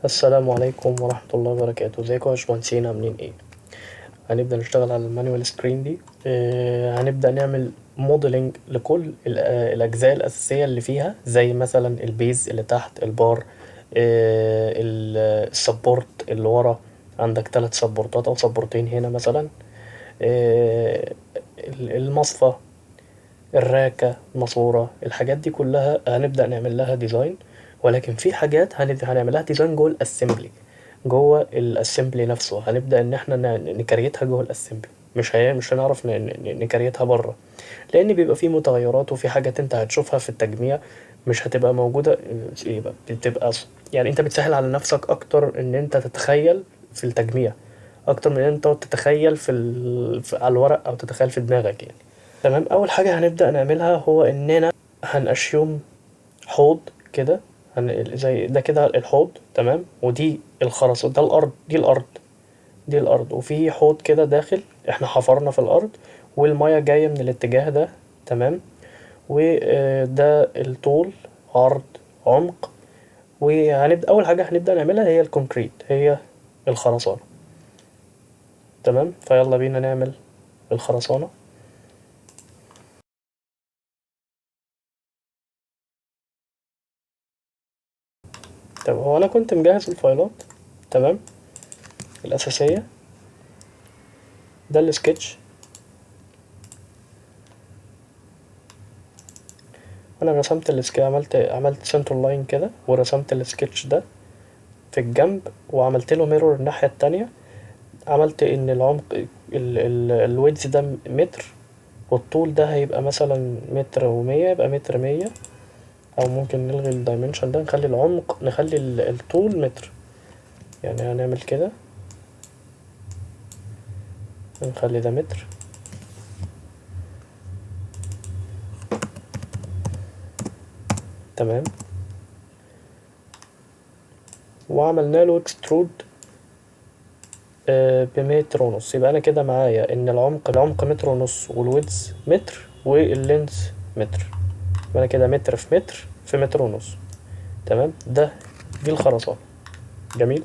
السلام عليكم ورحمة الله وبركاته. ازيكم يا باشمهندسين، عاملين ايه؟ هنبدأ نشتغل على ال manual screen دي. هنبدأ نعمل modeling لكل الأجزاء الأساسية اللي فيها، زي مثلا ال base اللي تحت، البار، ال support اللي ورا، عندك 3 سبورتات أو سبورتين هنا مثلا، المصفى، الراكة، الماسورة، الحاجات دي كلها هنبدأ نعمل لها design. ولكن في حاجات هنعملها design جوه ال assembly، جوه ال assembly نفسه هنبدأ إن إحنا نكريتها جوه ال assembly، مش هنعرف نكريتها بره، لأن بيبقى في متغيرات وفي حاجات أنت هتشوفها في التجميع مش هتبقى موجودة. يبقى بتبقى يعني أنت بتسهل على نفسك أكتر إن أنت تتخيل في التجميع أكتر من إن أنت تقعد تتخيل على الورق أو تتخيل في دماغك. تمام. أول حاجة هنبدأ نعملها هو إننا هنقشيهم حوض كده، زي ده كده الحوض، تمام، ودي الخرسانة، ده الأرض، دي الأرض، دي الأرض، وفي حوض كده داخل احنا حفرنا في الأرض، والمية جاية من الاتجاه ده، تمام، وده الطول، عرض، عمق. وهنبدأ أول حاجة هنبدأ نعملها هي الكونكريت، هي الخرسانة، تمام. فيلا بينا نعمل الخرسانة. طب هو أنا كنت مجهز الفايلات، تمام، الأساسية، ده السكتش، أنا رسمت السكتش، عملت center line كده، ورسمت السكتش ده في الجنب، وعملت له mirror الناحية التانية، عملت إن العمق ال width ده متر، والطول ده هيبقى مثلا متر ومية، يبقى متر مية، أو ممكن نلغي ال dimension ده، نخلي العمق، نخلي الطول متر، يعني هنعمل كده نخلي ده متر، تمام. وعملنا له extrude، بمتر ونص، يبقى انا كده معايا ان العمق متر ونص، وال width متر، وال length متر، يبقى انا كده متر في متر في متر ونص، تمام. دي الخرسانة. جميل.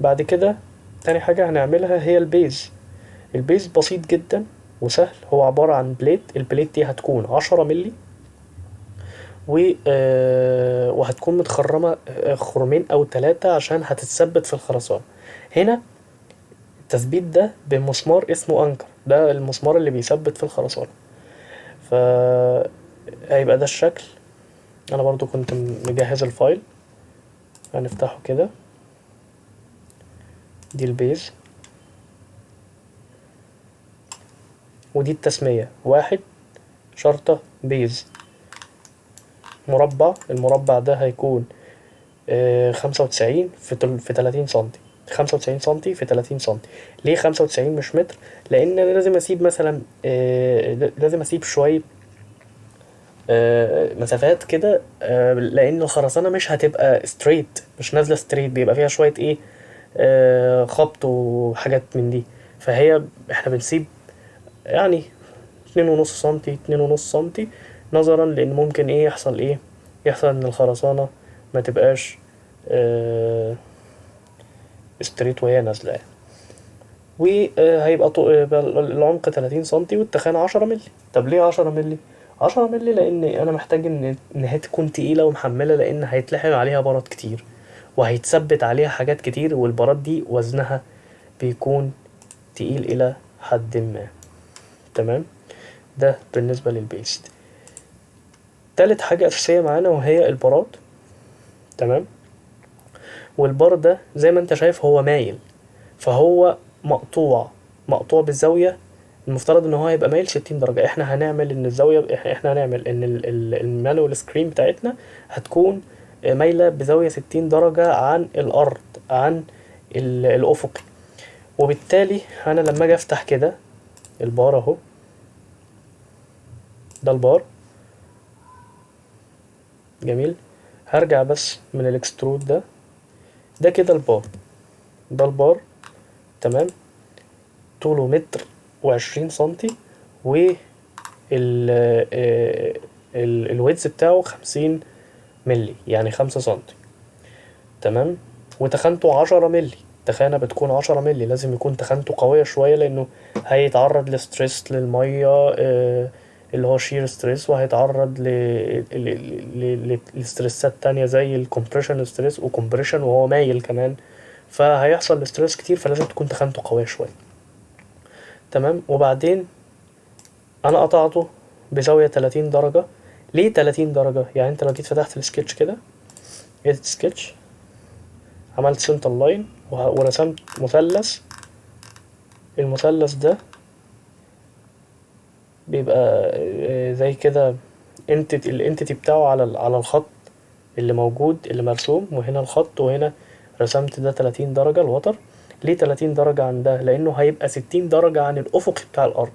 بعد كده تاني حاجة هنعملها هي ال base. ال base بسيط جدا وسهل، هو عبارة عن plate، ال plate دي هتكون 10 ملي، وهتكون متخرمة، خرمين أو 3 عشان هتتثبت في الخرسانة. هنا التثبيت ده بمسمار اسمه anchor، ده المسمار اللي بيثبت في الخرسانة، فهيبقى ده الشكل. أنا برضو كنت مجهز ال file، هنفتحه كده، دي ال base ودي التسمية، 1 شرطة base مربع، المربع ده هيكون، 95 في 30 سنتي، 95 سنتي في 30 سنتي. ليه 95 مش متر؟ لأن أنا لازم أسيب مثلا، لازم أسيب شوية، مسافات كده، لأن الخرسانة مش هتبقى straight، مش نازلة straight، بيبقى فيها شوية خبط وحاجات من دي، فهي احنا بنسيب اتنين ونص سنتي، اتنين ونص سنتي، نظرا لأن ممكن إيه يحصل، إيه يحصل إن الخرسانة ما تبقاش، ستريت وهي نازلة يعني. وهيبقى العمق 30 سنتي والتخانة 10 مللي. طب ليه 10 مللي؟ 10 مللي لأن أنا محتاج إن هي تكون تقيلة ومحملة، لأن هيتلحم عليها براد كتير وهيتثبت عليها حاجات كتير، والبراد دي وزنها بيكون تقيل إلى حد ما، تمام. ده بالنسبة للبيست. تالت حاجة أساسية معانا وهي البارات، تمام. والبار ده زي ما انت شايف هو مايل، فهو مقطوع بالزاوية، المفترض ان هو هيبقى مايل 60 درجة. احنا هنعمل ان الزاوية، احنا هنعمل ان ال manual screen بتاعتنا هتكون مايلة بزاوية 60 درجة عن الأرض، عن الأفقي، وبالتالي أنا لما أجي أفتح كده البار أهو، ده البار، جميل. هرجع بس من ال extrude ده، ده كده البار، ده البار، تمام، طوله متر وعشرين سنتي، و ال width بتاعه 50 ملي، يعني 5 سنتي، تمام. وتخانته 10 ملي. تخانة بتكون 10 ملي، لازم يكون تخانته قوية شوية لأنه هيتعرض ل stress للمية، اللي هو shear stress، وهيتعرض ل stress ات تانية زي ال compression stress و compression وهو مايل كمان، فهيحصل stress كتير، فلازم تكون تخانته قوية شوية. تمام. وبعدين أنا قطعته بزاوية 30 درجة. ليه 30 درجة؟ يعني أنت لو جيت فتحت السكتش كده، edit sketch، عملت center line ورسمت مثلث، المثلث ده بيبقى زي كده ال entity بتاعه على الخط اللي موجود اللي مرسوم، وهنا الخط، وهنا رسمت ده 30 درجة الوتر. ليه 30 درجة عن ده؟ لأنه هيبقى 60 درجة عن الأفق بتاع الأرض.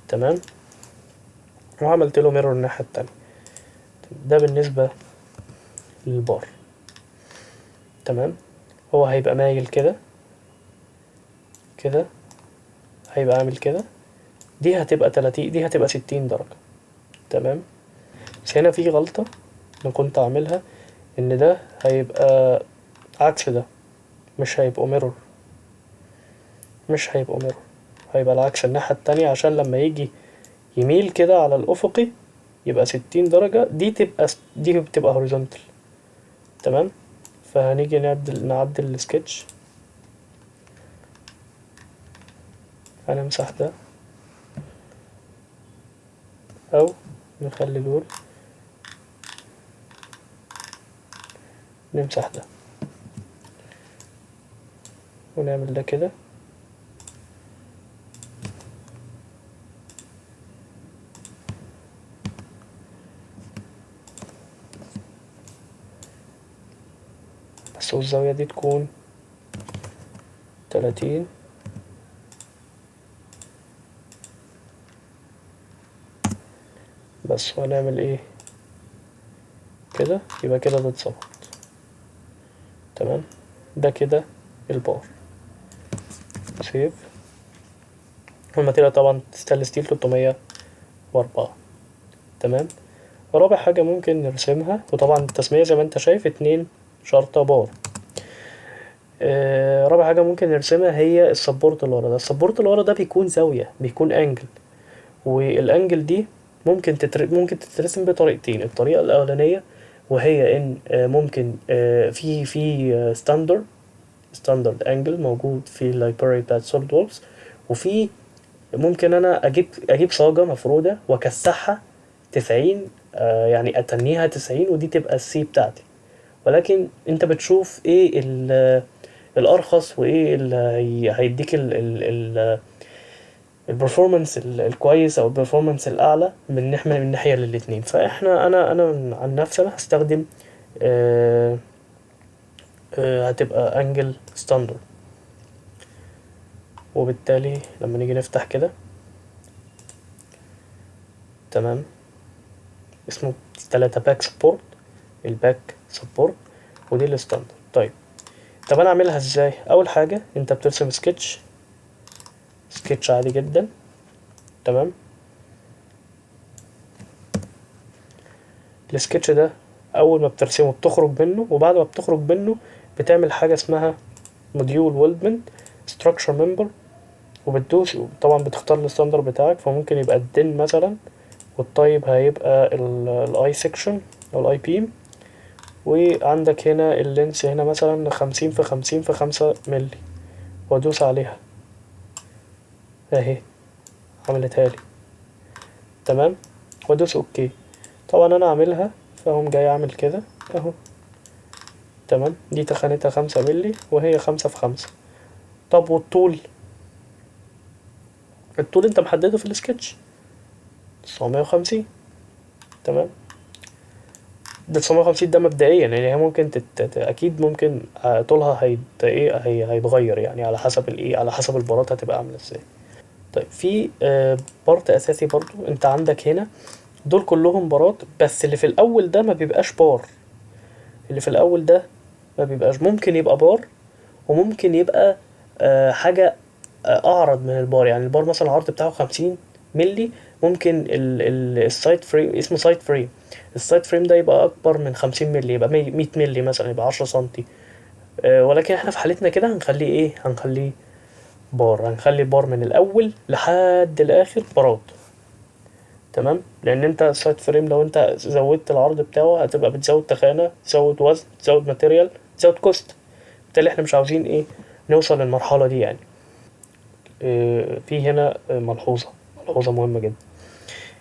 تمام. وعملت له mirror الناحية التانية. ده بالنسبة للبار. تمام. هو هيبقى مايل كده كده، هيبقى عامل كده، دي هتبقى 30، دي هتبقى 60 درجة. تمام. بس هنا في غلطة أنا كنت عاملها، إن ده هيبقى عكس ده، مش هيبقوا mirror، مش هيبقوا mirror، هيبقى العكس الناحية التانية، عشان لما يجي يميل كده على الأفقي يبقى 60 درجة، دي بتبقى horizontal. تمام. فهنيجي نعدل السكتش، هنمسح ده أو نخلي دول، نمسح ده ونعمل ده كده. بس والزاوية دي تكون 30. بس، وهنعمل ايه كده، يبقى كده ده اتظبط. تمام. ده كده ال bar. save. وال material طبعا stainless steel 304. تمام. ورابع حاجة ممكن نرسمها، وطبعا التسمية زي ما انت شايف 2 شرطة بار. رابع حاجة ممكن نرسمها هي ال support اللي ورا ده. ال support اللي ورا ده بيكون زاوية، بيكون angle، وال angle دي ممكن تترسم بطريقتين. الطريقة الأولانية وهي إن، ممكن، في standard angle موجود في ال library بتاعت SolidWorks، وفي ممكن أنا أجيب صاجة مفرودة وأكسحها 90، يعني أتنيها 90، ودي تبقى ال C بتاعتي. ولكن أنت بتشوف إيه الأرخص وإيه اللي هيديك ال performance الكويس أو ال performance الأعلى من ناحية للاتنين. أنا عن نفسي أنا هستخدم، هتبقى angle standard، وبالتالي لما نيجي نفتح كده، تمام، اسمه 3 back support، ال back support، ودي ال standard. طب انا اعملها ازاي؟ اول حاجه انت بترسم سكتش عادي جدا. تمام. السكتش ده اول ما بترسمه بتخرج منه، وبعد ما بتخرج منه بتعمل حاجه اسمها module weldment structure member، وبتدوس طبعا بتختار ال standard بتاعك، فممكن يبقى ال DIN مثلا، وال type هيبقى ال I section او ال I beam، وعندك هنا ال length هنا مثلا 50 في 50 في 5 ملي، وادوس عليها اهي عملتها لي. تمام. وادوس okay. طبعا انا عاملها فهم جاي اعمل كده اهو. تمام. دي تخانتها 5 ملي وهي 5 في 5. طب والطول؟ الطول انت محدده في السكتش 950. تمام. ده 950 ده مبدئيا، يعني هي ممكن اكيد ممكن، طولها هيتغير يعني على حسب الايه، على حسب البارات هتبقى عامله ازاي. في، part اساسي برضو انت عندك هنا، دول كلهم بارات، بس اللي في الاول ده ما بيبقاش بار، اللي في الاول ده ما بيبقاش، ممكن يبقى بار وممكن يبقى، حاجه، اعرض من البار. يعني البار مثلا العرض بتاعه 50 ملي، ممكن ال side frame اسمه side frame، ال side frame ده يبقى اكبر من 50 ملي، يبقى 100 ملي مثلا، يبقى 10 سنتي. ولكن احنا في حالتنا كده هنخليه ايه؟ هنخليه بار، هنخلي بار من الاول لحد الاخر بارات. تمام، لان انت ال side frame لو انت زودت العرض بتاعه هتبقى بتزود تخانة، تزود وزن، تزود material، تزود cost، بالتالي احنا مش عاوزين ايه نوصل للمرحلة دي يعني. في هنا ملحوظة مهمة جدا.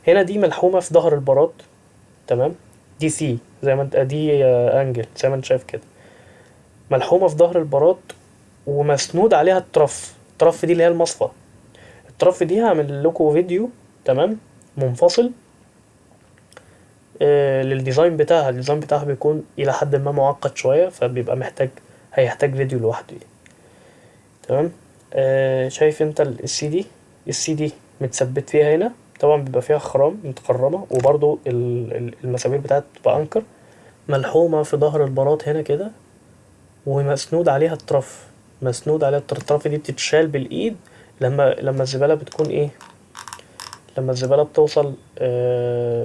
هنا دي ملحومة في ظهر البارات، تمام، دي C زي ما انت، دي angle زي ما انت شايف كده، ملحومة في ظهر البارات ومسنود عليها ال trough. ال trough دي اللي هي المصفى. ال trough دي هعمل لكم فيديو، تمام، منفصل، لل design بتاعها. ال design بتاعها بيكون إلى حد ما معقد شوية، فبيبقى هيحتاج فيديو لوحده يعني. تمام، شايف انت ال C دي؟ ال C دي متثبت فيها هنا، طبعا بيبقى فيها خرام متخرمة، وبرضو المسامير بتاعتها بتبقى anchor، ملحومة في ظهر البارات هنا كده، ومسنود عليها ال trough، مسنود عليها ال trough. ال trough دي بتتشال بالإيد لما الزبالة بتكون إيه، لما الزبالة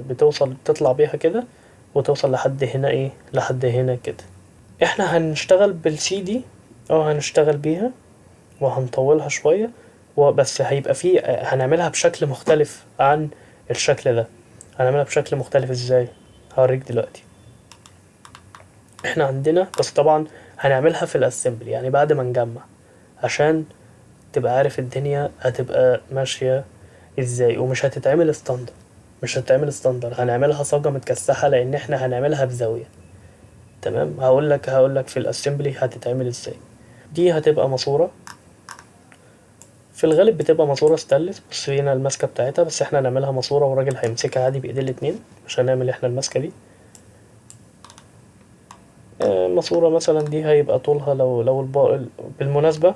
بتوصل بتطلع بيها كده وتوصل لحد هنا إيه، لحد هنا كده. إحنا هنشتغل بال C دي، هنشتغل بيها وهنطولها شوية، وبس هيبقى فيه، هنعملها بشكل مختلف عن الشكل ده. هنعملها بشكل مختلف ازاي؟ هوريك دلوقتي. احنا عندنا بس طبعا هنعملها في ال assembly، يعني بعد ما نجمع، عشان تبقى عارف الدنيا هتبقى ماشية ازاي، ومش هتتعمل standard، مش هتتعمل standard، هنعملها صاجة متكسحة لان احنا هنعملها بزاوية. تمام، هقول لك في ال assembly هتتعمل ازاي. دي هتبقى ماسورة، في الغالب بتبقى ماسورة ستانلس، بس هنا الماسكة بتاعتها، بس احنا هنعملها ماسورة والراجل هيمسكها عادي بايديه الاتنين، مش هنعمل احنا الماسكة دي. ماسورة مثلا دي هيبقى طولها لو بالمناسبة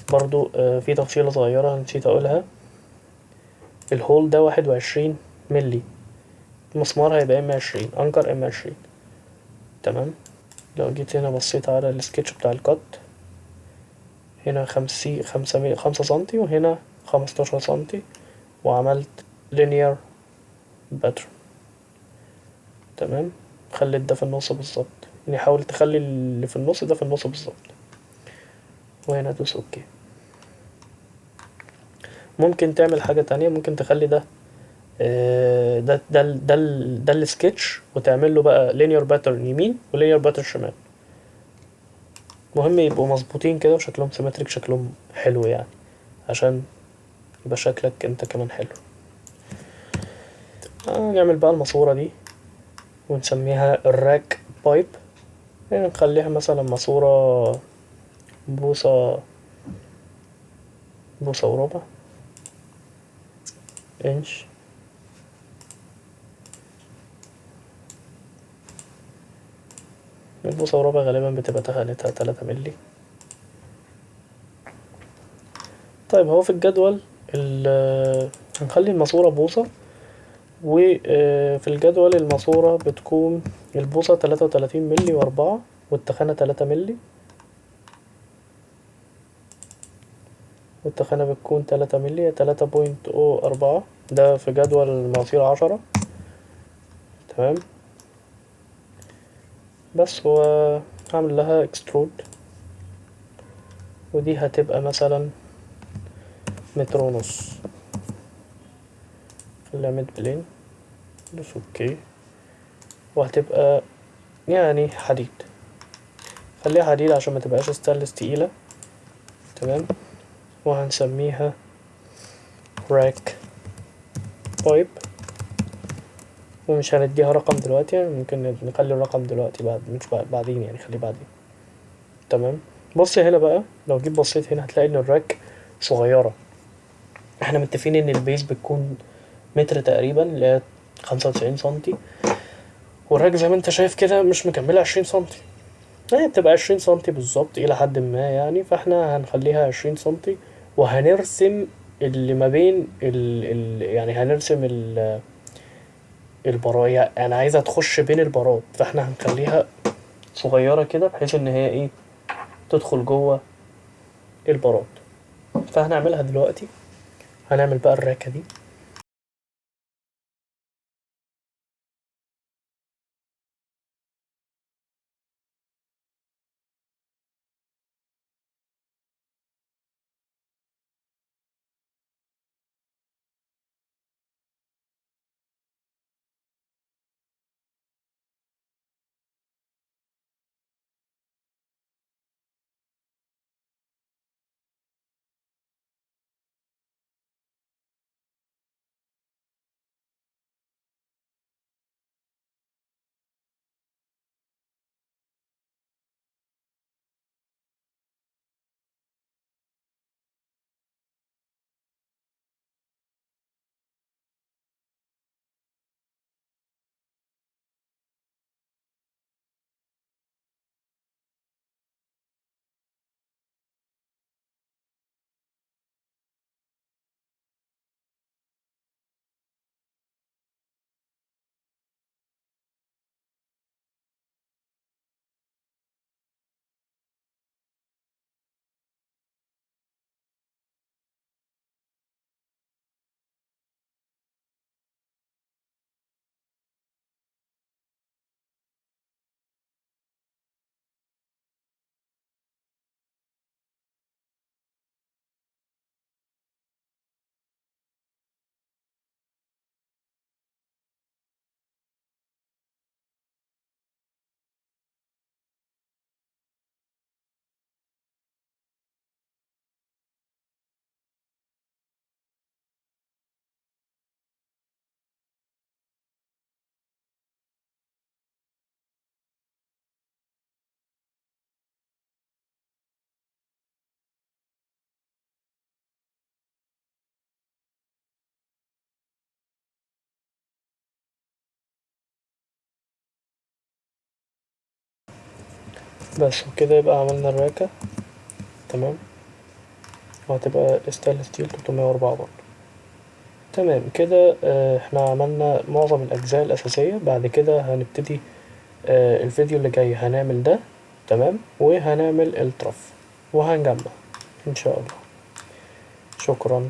برضو، في تفصيلة صغيرة نسيت اقولها، ال hole ده 21 ملي، المسمار هيبقى M 20، anchor M 20. تمام، لو جيت هنا بصيت على السكتش بتاع ال cut، هنا 5 سنتي وهنا 15 سنتي، وعملت linear pattern. تمام، خليت ده في النص بالظبط، يعني حاول تخلي اللي في النص ده في النص بالظبط، وهنا دوس okay. ممكن تعمل حاجة تانية، ممكن تخلي ده، ده السكتش، وتعمل له بقى linear pattern يمين و linear pattern شمال. المهم يبقوا مظبوطين كده وشكلهم symmetric، شكلهم حلو يعني، عشان يبقى شكلك انت كمان حلو. نعمل بقى الماسورة دي ونسميها ال rack pipe، يعني نخليها مثلا ماسورة بوصة وربع انش. البوصة وربع غالبا بتبقى تخانتها 3 ملي. هو في الجدول هنخلي الماسورة بوصة، وفي الجدول الماسورة بتكون البوصة تلاتة وتلاتين ملي وأربعة، والتخانة 3 ملي، والتخانة بتكون تلاتة ملي، تلاتة point او أربعة، ده في جدول المواسير 10. تمام، بس هو هعمل لها extrude، ودي هتبقى مثلا متر ونص، خليها mid plane، دوس okay، وهتبقى حديد، خليها حديد عشان ما تبقاش ستانلس تقيلة. تمام، وهنسميها rack pipe، ومش هنديها رقم دلوقتي، ممكن نخلي الرقم دلوقتي بعد، مش بعدين يعني، خليه بعدين. تمام، بص هنا بقى، لو جيت بصيت هنا هتلاقي ان ال rack صغيرة. احنا متفقين ان ال base بتكون متر تقريبا، اللي هي 95 سنتي، وال rack زي ما انت شايف كده مش مكملة 20 سنتي، هي بتبقى 20 سنتي بالظبط الى حد ما يعني، فاحنا هنخليها 20 سنتي، وهنرسم اللي ما بين ال ال يعني هنرسم ال البرايا، انا عايزها تخش بين البارات، فاحنا هنخليها صغيرة كده بحيث ان هي ايه تدخل جوه البارات. فهنعملها دلوقتي، هنعمل بقى الراكة دي. بس وكده يبقى عملنا الراكة. تمام، وهتبقى stainless steel 304 برضه. تمام كده، احنا عملنا معظم الأجزاء الأساسية. بعد كده هنبتدي، الفيديو اللي جاي هنعمل ده، تمام، وهنعمل ال trough وهنجمع إن شاء الله. شكرا.